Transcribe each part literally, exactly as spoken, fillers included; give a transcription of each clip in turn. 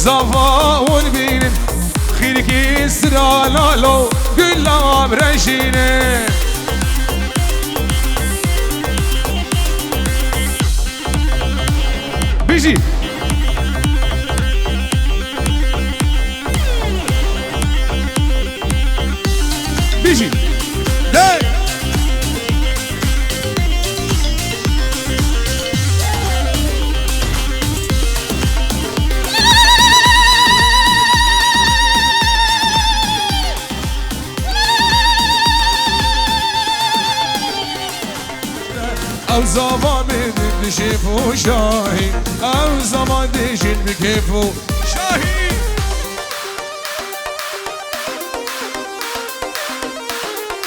Zava hûn bînin, xîrkî sira lalo, gula birejîne. Bijî. Bijî. Dey. Ew zava bê min bi kêf û şahî, ew zava dê jin bi kêf û şahî.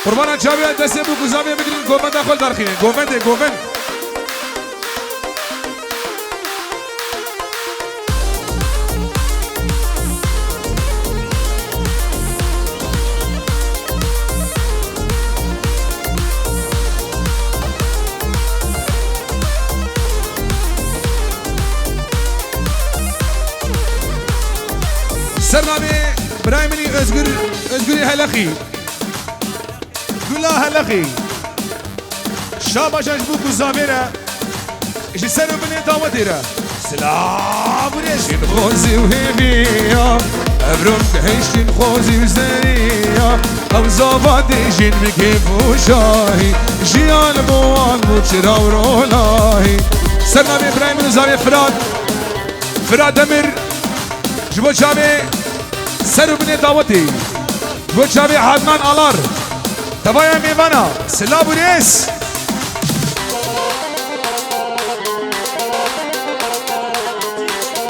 Qurbana çavê destê bû ku zavê bigirin, govenda xwe derxînin. Govendê, govend. Sernavê birayê min î Özgür, Özgürê Helexî. Gula Helexî. Şabaşan ji bo ku zavê re ji ser û binê dawetê re. Silav û rêz. Jin xwezî û hêvî ya, evro bihiştin xwezî û zerî ya. Ew zava dê jin bi kêf û şahî, jiyan bo wan bû çira û ronahî. Sernavê birayê min û zavê Firat. Firat Demir. Ji bo çavê ser û binê dawetê. Ji bo çavê Adnan Alar. Tevaya mêvana. Silav û rêz.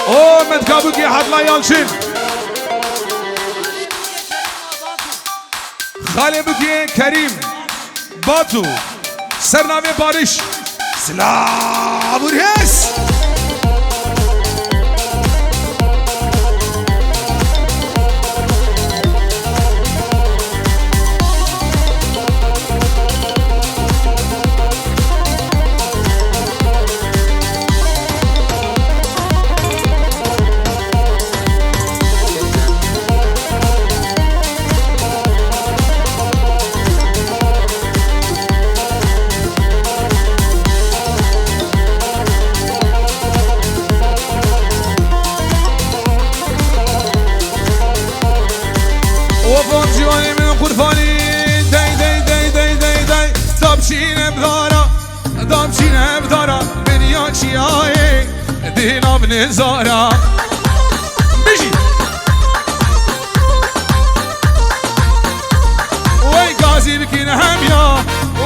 O Metkabûkê Hadla Yalçin. Xalê Bûkê Kerîm. Batu. Sernavê Barış. Silav û rêz. Of, of, ciwanê min qurbanî, dey, dey, dey, dey, dey, dey, dapşîne bi dara. Dam çîne bi dara, beriya çiyayê, dîna bi nêzara. Bijî. Wey gazî bikin hemya,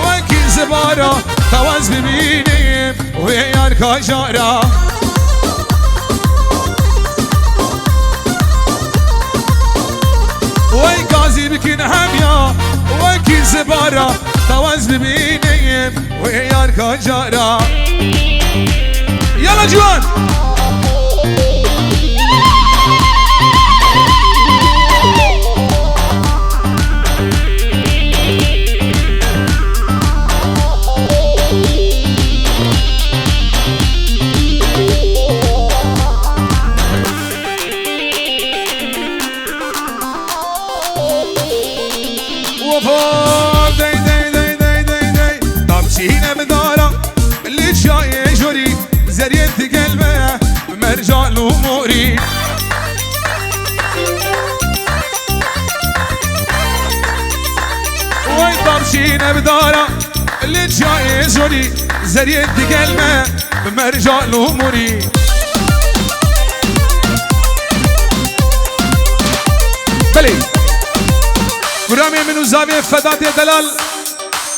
wekî zibara, tawez bibînim, wê yar kajara. Wey gazî bikin hemya, wekî zibara, tawez bibînim. Wê yar ka cara. Yala ciwan. Wefa dey, dey, dey, dey, dey, dey. Tam çîne bi dara, li çayê jorî, zeriyê digel me, mercan û morî. Wey tam çîne bi dara, li çayê jorî, zeriyê digel me, bi mercan û morî. Belê. Kuramê min û zavê Fedatê Delal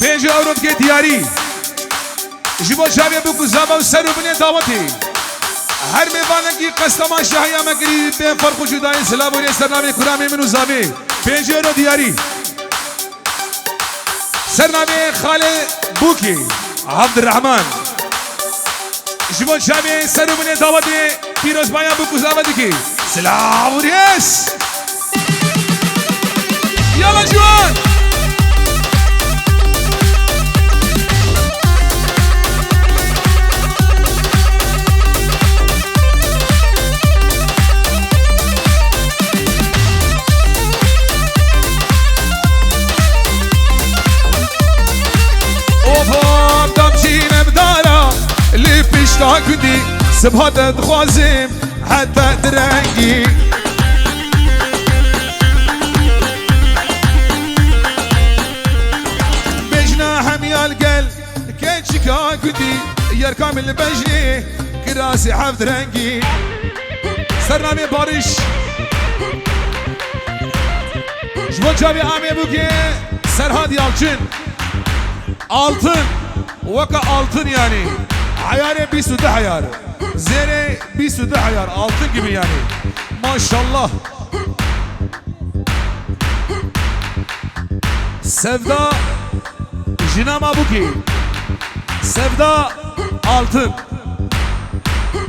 pêncî euro dike diyarî. Ji bo çavê bûk û zava û ser û binê dawetê. Her mêvanekî qesta me şahiya me kirî bê ferq û cudayê silav û rê ser navê kuramê min û zavê. Pêncî euro diyarî. Ser navê Xalê Bûkê, Abdurrahman. Ji bo çavê ser û binê dawetê pîrozbaya bûk û zava dikî. Silav û rêz. Yala ciwan. Siba te dixwazim heta direngî. Bejna hemî ya li gel keçika gundî, yer kamil bejnê kirasê heft rengî. Sernamê Barış. Ji bo çavê Amê Bûkê Serhat Yalçin. Altın. Weke altın yani. Heyarê bîst û du heyar. Zêrê bîst û du heyar. Altın gibi yani. Maşallah. Sevda Jina Mabukî. Sevda Altın.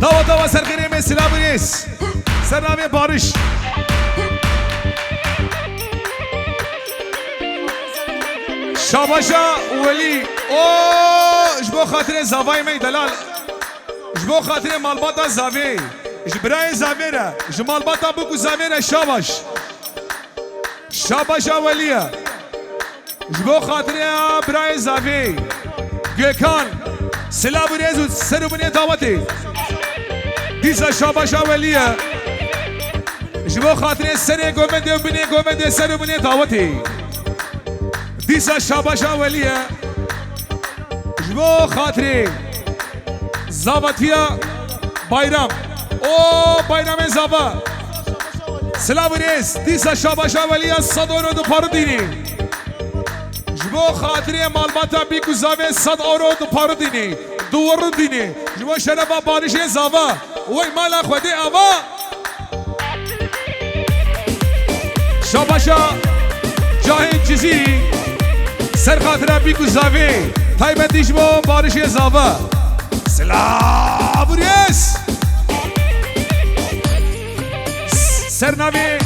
Dawa dawa ser xêrê me, silav û rêz. Sernamê Barış. Şabaşa Welî. O, ji bo xatirê zavayê me delal. Ji bo xatirê malbata zavê. Ji birayê zavê re. Ji malbata bûk û zavê re şabaş. Şabaşa Welî ye. Ji bo xatirê birayê zavê Gökhan, silav û rêz û ser û binê dawetê. Dîsa şabaşa Welî ye. Ji bo xatirê serê govendê û binê govendê, ser û binê dawetê. Dîsa şabaşa Welî ye. Ji bo xatirê Zavatiya Bayram. O Bayramê zava. Silav û rêz. Dîsa şabaşa Welî ya sed euro diparindînî. Ji bo xatirê malbata bîk û zavê sed euro diparindînî. Diwirindînî. Ji bo şerefa Barişê zava. Wey mala Xwedê ava. Şabaşa Cahên Cizîrî, ser xatira bîk û zavê, taybetî ji bo Barişê zava. Silav û rêz. Ser navê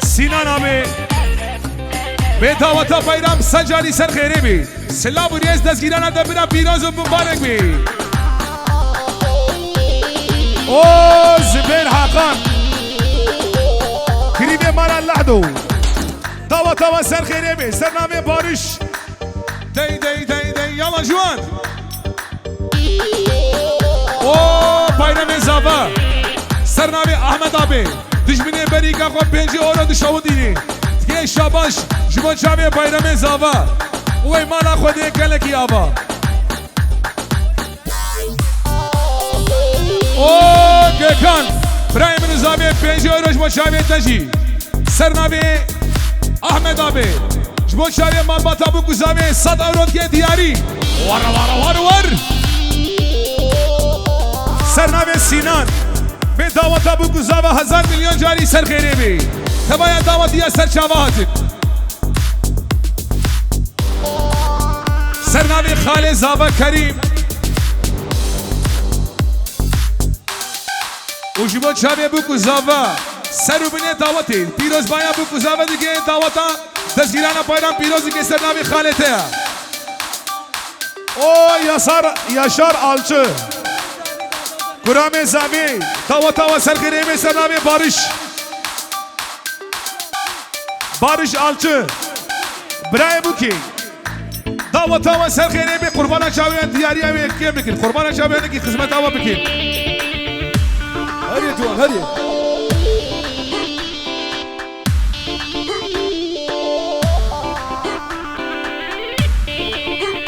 Sînan Amê, bê daweta Bayram sed carî ser xêrê bî. Silav û rêz destgîrana te bira pîroz û mimbarek bî. O Zibêr Hakan. Kirînê mala Lehdo. Tawa tawa ser xêrê bê. Ser navê Barış. Dey dey dey dey. Yala ciwan. O Bayramê zava. Ser navê Ahmet abi. Dijminê berîka xwe pêncî euro dişewitînî. Dikê şabaş ji bo çavê Bayramê zava. Wey mala Xwedê gelekî ava. O Gökhan, birayê min û zavê pêncî euro ji bo çavê te jî. Ser navê Ahmet abi. Ji bo çavê malbata bûk û zavê sed euro dike diyarî. War war war war. Ser navê Sînan. Bê daweta bûk û zava hezar milyon carî ser xêrê bî. Tevaya dawetiya ser çava hatin. Ser navê Xalê Zava Kerîm. Û ji bo çavê bûk û zava ser û binê dawetê. Pîrozbaya bûk û zava dike daweta destgîrana Bayram pîroz dike ser navê xalê te ya. O Yasar, Yaşar Alçı. Kuramê zavê. Tawa tawa ser xêrê bê ser navê Barış. Barış Alçı. Birayê Bukî. Dawa tawa ser xêrê bê, qurbana çawiyan diyariya wê yekê bikin. Qurbana çawiyan ki xizmeta we bikin. Herî ciwan, herî.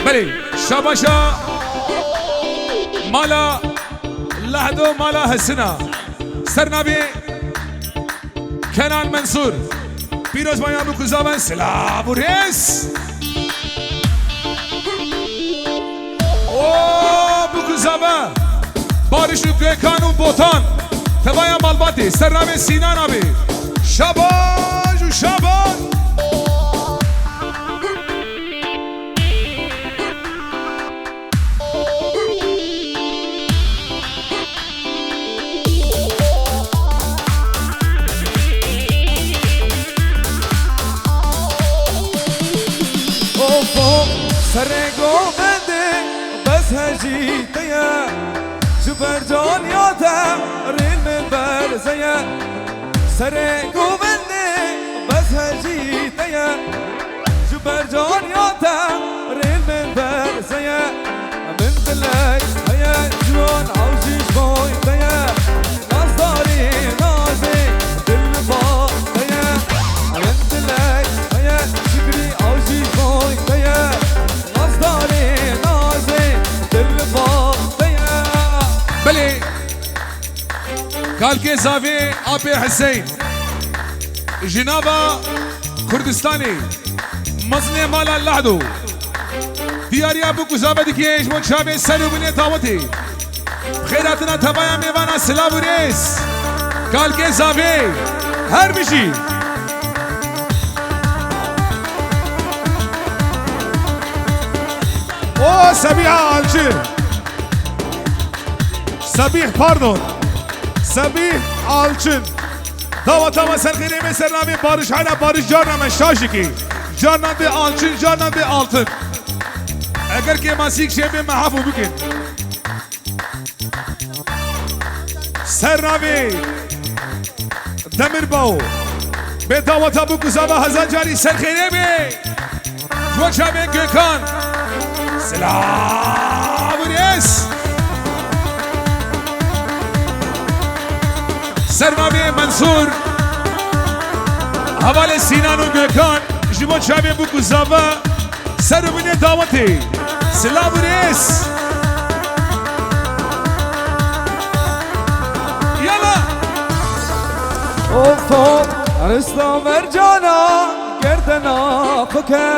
Belê, şabaşa mala Lehdo mala Hesina. Ser navê Kenan Mensur. Pîroz bayan bûk û zava, silav û rêz. O bûk û zava. Barış û Gökhan û Botan. Tevaya malbatê. Ser navê Sînan abi. Şabaş û şabaş. Of of, serê govendê bes hejî te ye, ji ber caniya te rîn min berze ye. Serê govendê bes hejî te ye, ji ber caniya te rîn min berze ye. Min dilek heye. Ciwan ew jî ji bo te ye. Nazdarê nazê dil ba te ye. Min dilek heye şikrî ew jî ji bo te ye. Nazdarê nazê dil ba te ye. Belê. Kalkê zavê Apê Hiseyn. Ji nava Kurdistanê. Mezinê mala Lehdo. Diyariya bûk û zave dike ji bo çavê ser û binê dawetê. Bi xêr hatina tevaya mêvana silav û rêz. Kalkê zavê. Her bijî. O Sebîha Alçin. Sebîh, pardon. Sebîh Alçin. Daweta me ser xêrê bê, ser navê Barış Hayla, Barış carna me şaş dikê. Carna bê Alçin, carna bê Altın. Eger kêmasîk çêbê me hefû bikin. Ser navê Demir Bao. Bê daweta bûk û zava hezar carî ser xêrê bê. Ji bo çavê Gökhan. Silav û rêz. Ser navê Mensûr. Hevalê Sînan û Gökhan. Ji bo çavê bûk û zava. Ser û binê dawetê. Silav û rêz. Yala. Of, of, rista mercana gerdena xwe ke.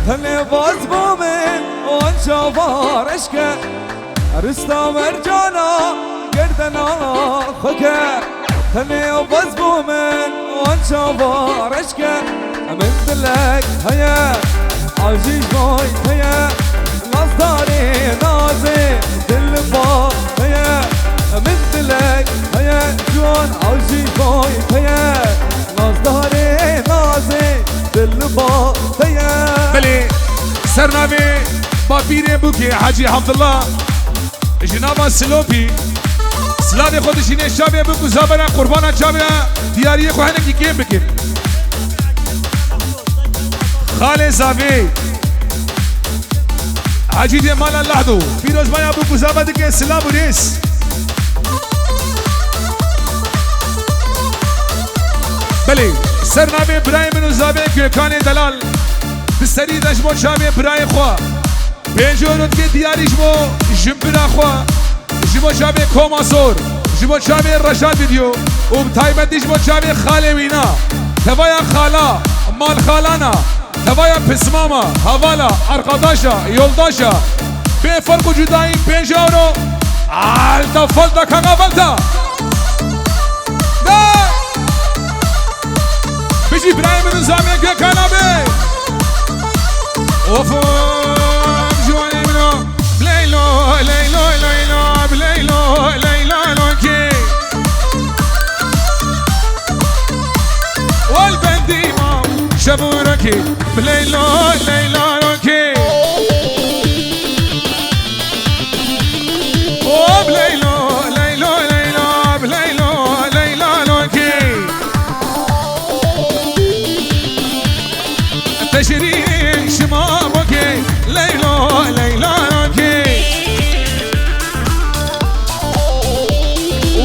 Tenê baz bo min, wan çava reş ke. Rista mercana gerdena xwe ke. Tenê baz bo min, wan çava reş ke. Min dilek heye, ew jî ji bo te ye. Nazdarê nazê dil ba te ye. Min dilek heye, ciwan ew jî ji bo te ye. Nazdarê nazê dil ba te ye. Belê, ser navê bapîrê bûkê Hecî Hamdullah. Ji nava Silopî. Silavê xwe dişîne çavê bûk û zavera qurbana çavê diyariyê xwe hinekî kêm bikin. Xalê zavê. Hecî dê mala Lehdo. Pîrozbaya bûk û zava dike silav û rêz. Belê, ser navê birayê min û zavê Gökhanê Delal. Bi serî de ji bo çavê birayê xwe. Pênc euro dike diyarî ji bo jimbira xwe, ji bo çavê Koma Sor, ji bo çavê Reşat Video û bi taybetî ji bo çavê xalê wîna, tevaya xala, malxalana, tevaya pismama, hevala, arkadaşa, yoldaşa, bê ferq û cudayî pênc euro, alta falta kaxa falta. De! Bijî birayê min û zavê Gökhan abi. Of, of, ciwanê min o. Leylo, Leylo, Leylo, Leylo, Leyla, Lokê. Wal bendî ma, şev û rokê. Leylo, Leyla, Lokê. Hop Leylo, Leylo, Leylo, Leylo, Leyla lokê. Teşrî şima bokê, Leylo, Leyla lokê.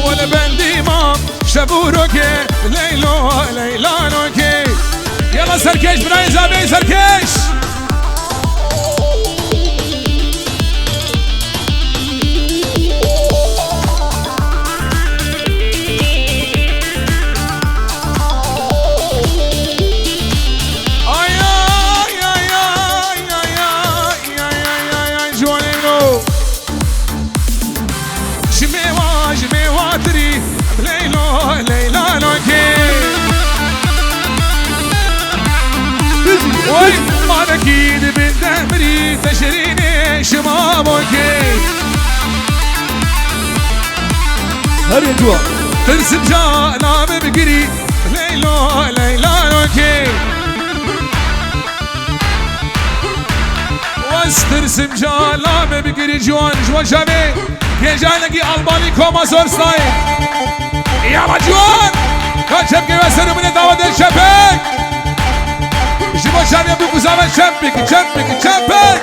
Wele bendî ma şev û rokê, Leylo, Leyla lokê. Yala serkeş, birayê zavê serkeş. Ay, ay, ay, ay, ciwanêno. Ji mêwa, ji mêwa tirî, Leylo, Leyla lokê. Oy, manekî di bin demirî, teşrînê şima bokê. Herê ciwan. Tirsim cana min bigirî, Leylo, Leyla lokê. Wes tirsim cana min bigirî ciwan, ji bo çavê gêjanekî Almanî Koma Sor style. Yala ciwan. Ka çepkê we ser û binê dawetê çepek. Ji bo çavê bûk û zava çepek, çepek, çepek.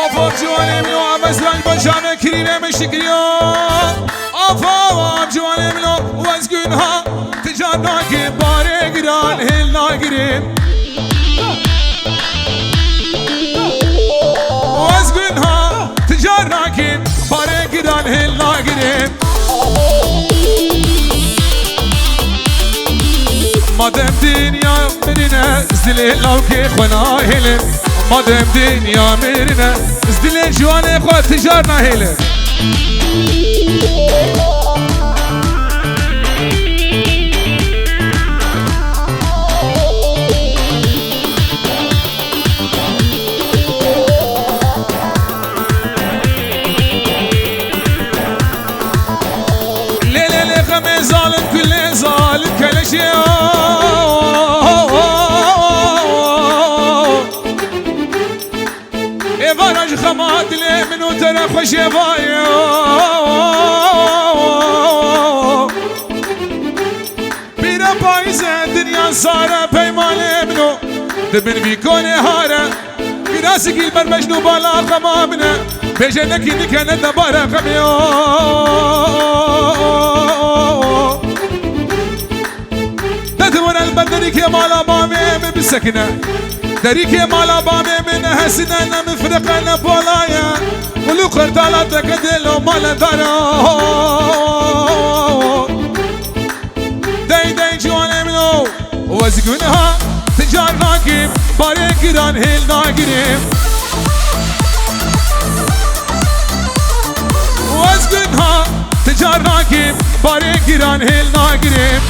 Of, of, ciwanê min o, em ez reng bacanê kirîne min şikiriyo. Of, of, of, ciwanê min o, wez günha, ticar nakin, barê giran hêl nagirin. Wez günha, ticar nakin, barê giran hêl nagirin. Madem dinya mirine, zilê lawkê xwe nahêlin. Madem dinya mirine, zilê ciwanê xwe ticar nahêlin. Lê, lê, lê, xemê zalim, kulê zalim, keleşê. Êvara ji xema dilê min û te re xweş ê vayo. Pîre payîze dinya sare peymanê min o, di bin vî konê hare. Pîrasikî li ber bejn û bala xema min e, bêje nekî nikene debare xemê o. Te di were li ber derîkê mala bavê min bisekine. Derîkê mala bavê min ne hesine, ne mifriqe, ne polaye. Gul û qertala te ke dêlo male dara. Dey dey ciwanê min o, wez günha, ticar nakim, barê giran hêl nagirim. Wez günha, ticar nakim, barê giran hêl nagirim.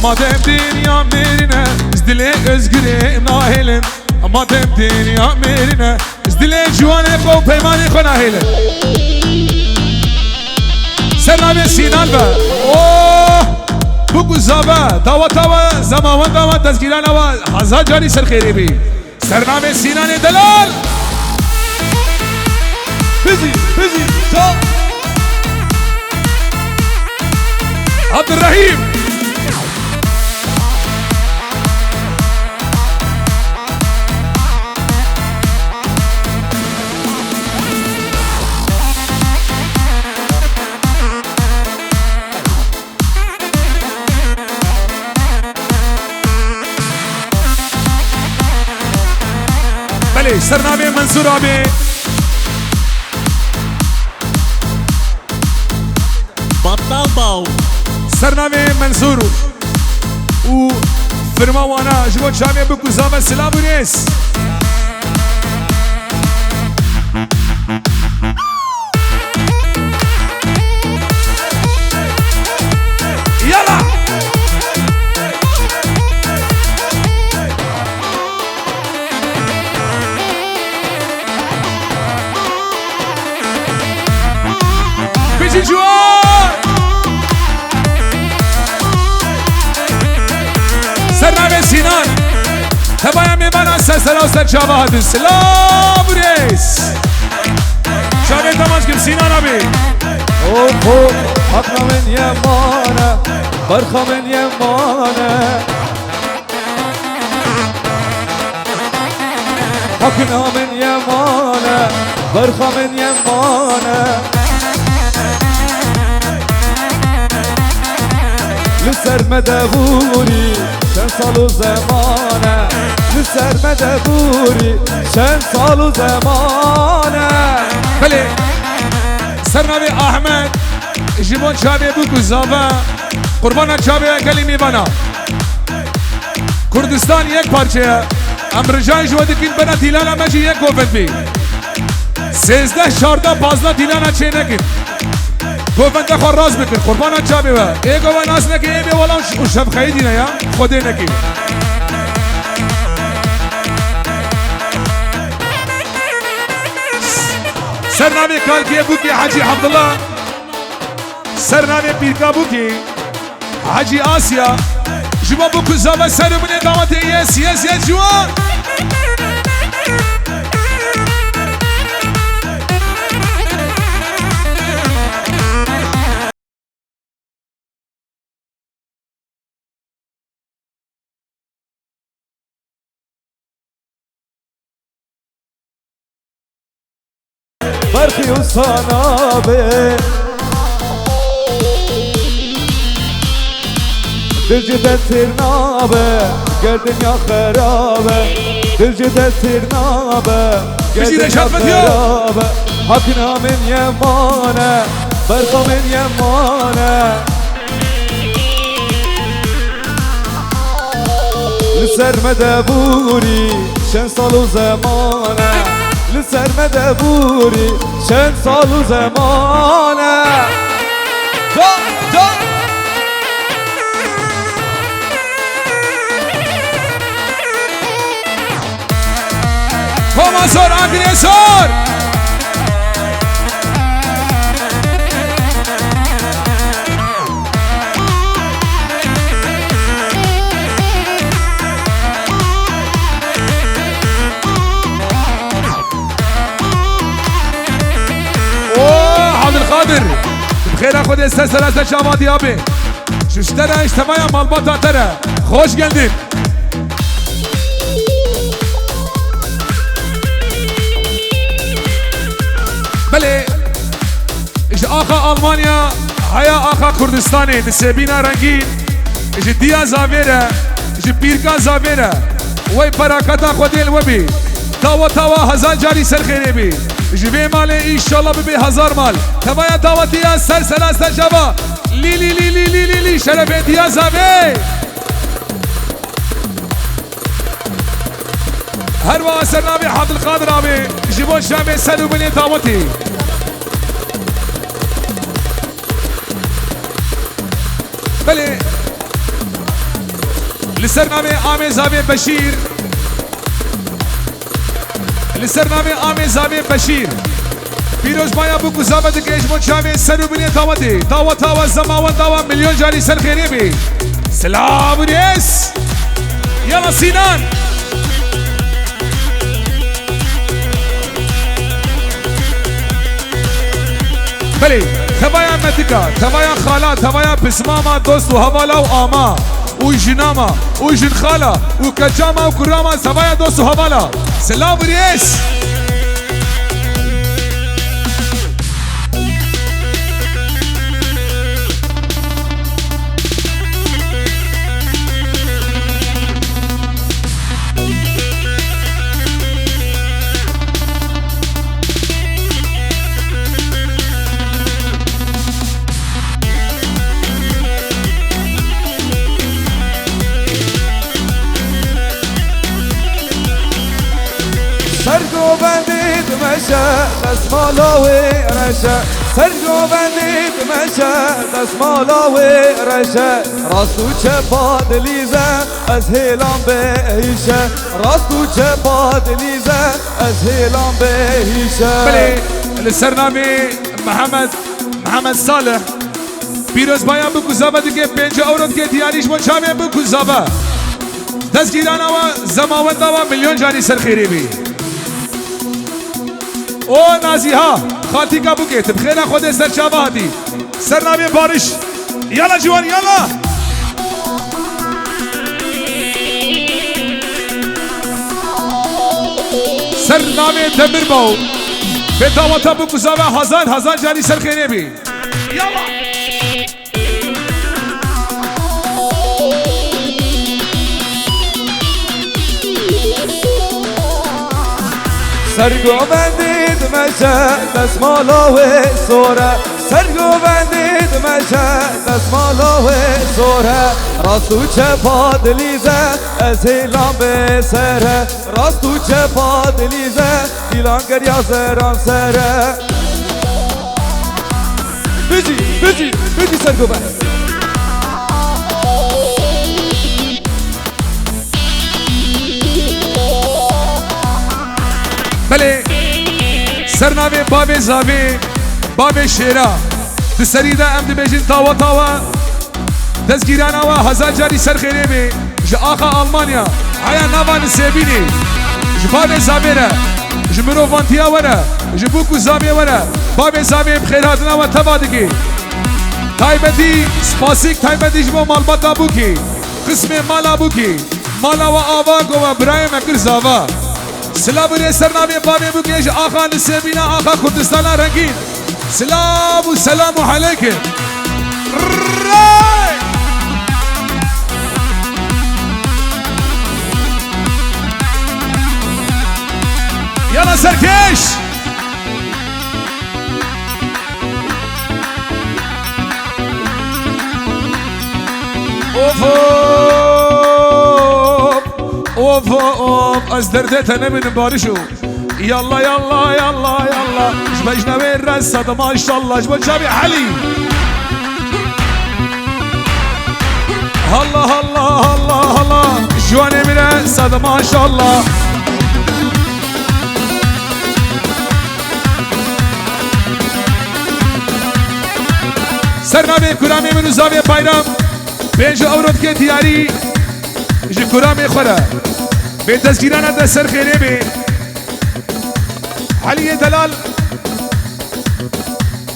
Madem dinya mirine, ez dilê özgürê nahêlin. Madem dinya mirine, ez dilê ciwanê xwe û peymanê xwe nahêlin. Ser navê Sînan be. Oh! Bûk û zave, tawa tawa, zemawenda we, tezgîrana we, hezar carî ser xêrê bî. Ser navê Sînanê Delal. Hizî, hizî, ça. Abdurrahîm. Belê, ser navê Mensûr abi. Battal Baw. Ser navê Mensûr û firma wana ji bo çavê bûk û zave silav û rêz. Yala! Bijî ciwan! Ser navê Sînan. Tevaya mêvana ser sera û ser çava hatin. Silav û rêz. Çavê demaç kim Sînan abi. Oho, hakna min yemane, berxa min yemane. Hakna min yemane, berxa min yemane. Li ser me de bûrî çend sal û zeman e. Li ser me de bûrî çend sal û zeman e. Belê, ser navê Ahmet, ji bo çavê bûk û zava, qurbana çavê gelî mêvana. Kurdistan yek parçe ye. Em ricayê ji we dikin bera dîlana me jî yek govend bî. Sêzdeh, çardeh, pazdeh dîlana çê nekin. Govenda xwe rast bikin, qurbana çavê we. Ê gova nas neke, ê bê wala û şevqeyî dîne ya. Xwedê nekî. Ser navê kalkê bûkê Hecî Abdullah. Ser navê pîrka bûkê. Hecî Asya, ji bo bûk û zava ser û binê dawetê yes, yes, yes, ciwan. Wisa nabe. Dil ji te têr nabe, ger dinya xerab e. Dil ji te têr nabe, ger Bijî dinya Reşat Fethiyo. Xerab e. Hakina min yemane, berxa min yemane. Li ser me de bûrî çend sal û zeman e. Li ser me de bûrî çend sal û zeman e. Can, can. Homa sor, Andrê sor. Oo, Abdülkadir. Bi xêra Xwedê ser sera ser çava diya be. Ji te re, ji tevaya malbata te re. Hoş geldin. Belê, ji axa Almanya heya axa Kurdistanê, di Sebîna Rengîn, ji diya zavê re, ji pîrka zavê re, wey bereketa Xwedê li we bî. Tawa tawa hezar carî ser xêrê bî. Ji vê malê înşallah bibe hezar mal. Tevaya dawetiya ser sera ser çava. Lî lî lî lî lî lî lî şerefê diya zavê. Her wiha ser navê Abdulkadir abi ji bo çavê ser û binê dawetê. Belê. Li ser navê Amê Zavê Beşîr. Li ser navê Amê Zavê Beşîr. Pîrozbaya bûk û zave dike ji bo çavê ser û binê dawetê. Daweta we zemawenda we milyon carî ser xêrê bê. Silav û rêz. Yala Sînan. Belê, tevaya metika, tevaya xala, tevaya pismama, dost û hevala û ama. û jinama û jinxala û keçama û kurama sevaya dost û hevala. Silav û rêz. Ser govendê dimeşe, destmala wê reşe. Ser govendê dimeşe, destmala wê reşe. Rast û çepa dilîze, ez hêlan bê hîşe. Rast û çepa dilîze, ez hêlan bê hîşe. Belê, li ser navê Mihemed, Mihemed Salih. Pîrozbaya bûk û zave dike, pêncî ewro dike diyarî ji bo çavê bûk û zave. Destgîrana we, zemawenda we milyon carî ser xêrê bî. O Nazîha, xaltîka bûkê, tu bi xêra Xwedê ser çava hatî. Ser navê Barış. Yala ciwan, yala! Ser navê Demir Baw. Bê daweta bûk û zave hazar, hazar carî ser xêrê bî. Yala! Ser govendê dimeşe, destmala wê sor e. Ser govendê dimeşe, destmala wê sor e. Rast û çepa dilîze, ez hêlan bê ser e. Rast û çepa dilîze, dîlan geriya zeran ser e. Bijî, bijî, bijî ser govend. Belê, ser navê bavê zavê, bavê şêra. Di serî de em dibêjin tawa tawa. Destgîrana we hezar carî ser xêrê bê. Ji axa Almanya, heya nava Nisêbînê. Ji bavê zavê re, ji mirovantiya we re, ji bûk û zavê we re, bavê zavê bi xêrhatina we teva dike. Taybetî, spasîk taybetî ji bo malbata bûkê. Qismê mala bûkê. Mala we ava, go we birayê me kir zava. Silav û rê ser navê bavê bûkê ji axa Nisêbîna, axa Kurdistana rengîn. Silav û selam û helêkê. Yana serkêş. Of, of, of, of, ez derdê te nemînim barişo. Yalla, yalla, yalla, yalla. Ji bejna wê re sed maşallah. Ji bo çavê Helî. Allah, Allah, Allah, Allah. Ji wanê min re sed maşallah. Ser navê kuramê min û zavê Bayram. Pênc euro dike diyarî ji kuramê xwe re. Bê destgîrana de ser xêrê bê. Heliyê delal.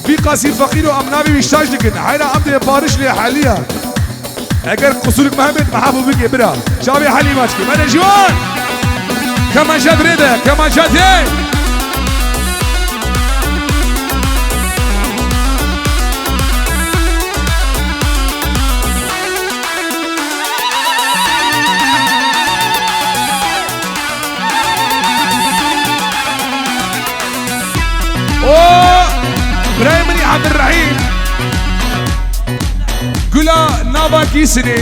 Vî qasî feqîr û em navê wî şaş dikin. Heyra em dê bariş lê heliya. Eger qusûrik me hebêt, me hefû bike bira. Çavê helî maç ke. Mene jiwan! Kemaşat rê de, kemaşat hê! O birayê min î Ebdurrehîm. Gula nava Gîsinê.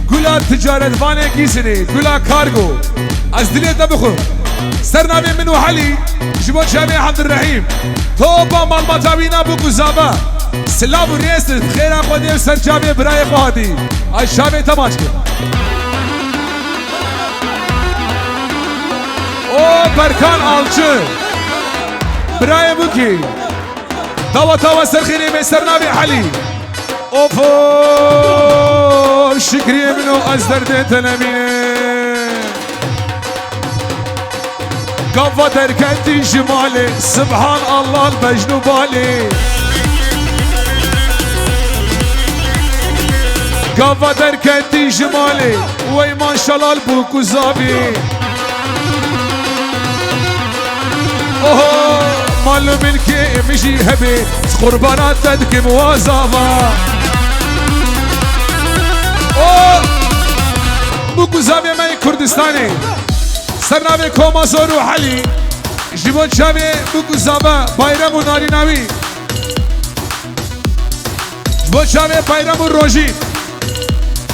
Gula ticaretvanê Gîsinê. Gula kargo. Ez dilê te bixwim. Ser navê min û Helî ji bo çavê Ebdurrehîm. Topa malbata wîna bûk û zava. Silav û rêz xêra xwe dê ser çavê birayê xwe hatî. Ay çavê te maç kir. O Berkan Alçı. Birayê bûkî. Dawa tawa ser xêrê me ser navê Helî. Ofo, şikriyê min û ez derdê te nemîne. Gava derketî ji malê, Subhan Allah bejn û balê. Gava derketî ji malê, wey maşallah bûk û zavî. Oho, mal û milkê min jî hebê, qurbana te dikim wa zava. O, bûk û zavê me yê Kurdistanê. Ser navê Koma Zor û Helî, ji bo çavê bûk û zava, Bayram û Narîna wî. Ji bo çavê Bayram û Rojîn.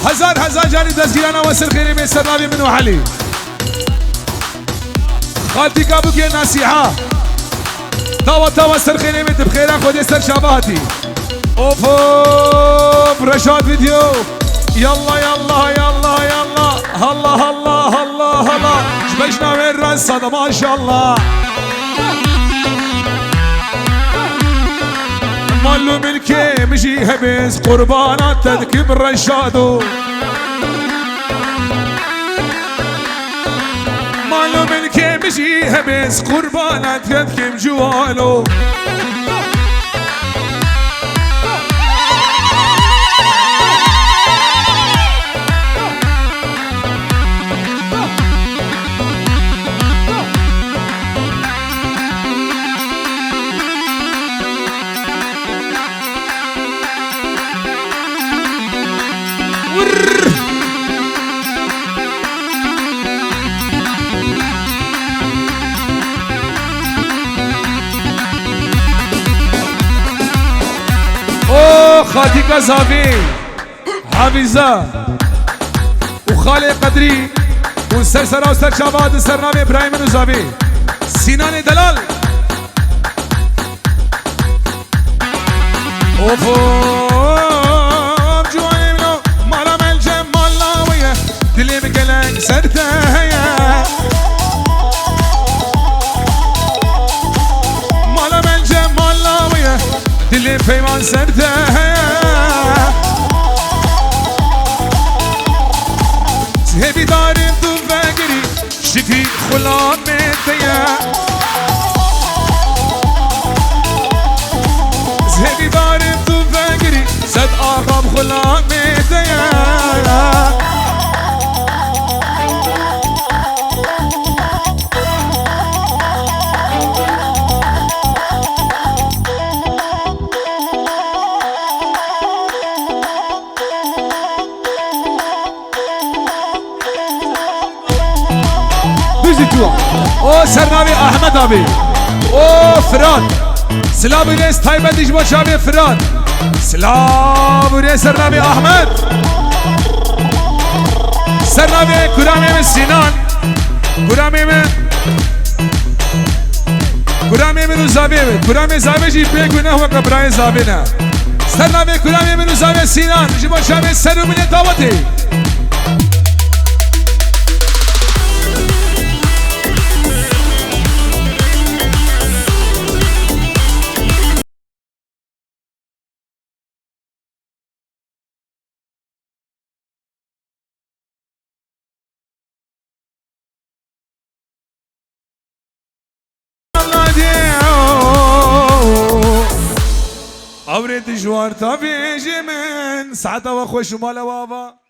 Hezar hezar carî destgîrana we ser xêrê bê ser navê min û Helî. Xaltîka bûkê Nasîha. Tawa tawa ser xêrê bê, tu bi xêra Xwedê ser çava hatî. Of of, Reşat Video. Yalla, yalla, yalla, yalla. Allah, Allah, Allah, Allah. Ji bejna wê re sed maşallah. Mal û milkê min jî hebê, ez qurbana te dikim Reşado. Mal û milkê min jî hebê, ez qurbana te dikim Ciwano. O Xatîka Zavî, Havîza û Xalê Qedrî û ser sera û ser çava di ser navê birayê min û Zavî. Sînanê Delal. Of, of, ciwanê min o, mala me li cem mala we ye, dilê min gelek ser te heye. Mala me li cem mala we ye, dilê peyman ser te heye. Hêvîdar im tu vegirî, şikrî xulamê te ye. Hêvîdar im tu vegirî, sed axam xulamê te ye. O ser navê Ahmet abi. O Firat. Silav û rêz taybetî ji bo çavê Firat. Silav û rêz ser navê Ahmet. Ser navê kuramê min Sinan. Kuramê min. Kuramê min û zavê min. Kuramê zavê jî bê guneh weke birayê zavê ne. Ser navê kuramê min û zavê Sinan. Ji bo çavê ser û milê dawetê. Evrê dijwar tavê ji min. Saeta we xweş û mala we ava.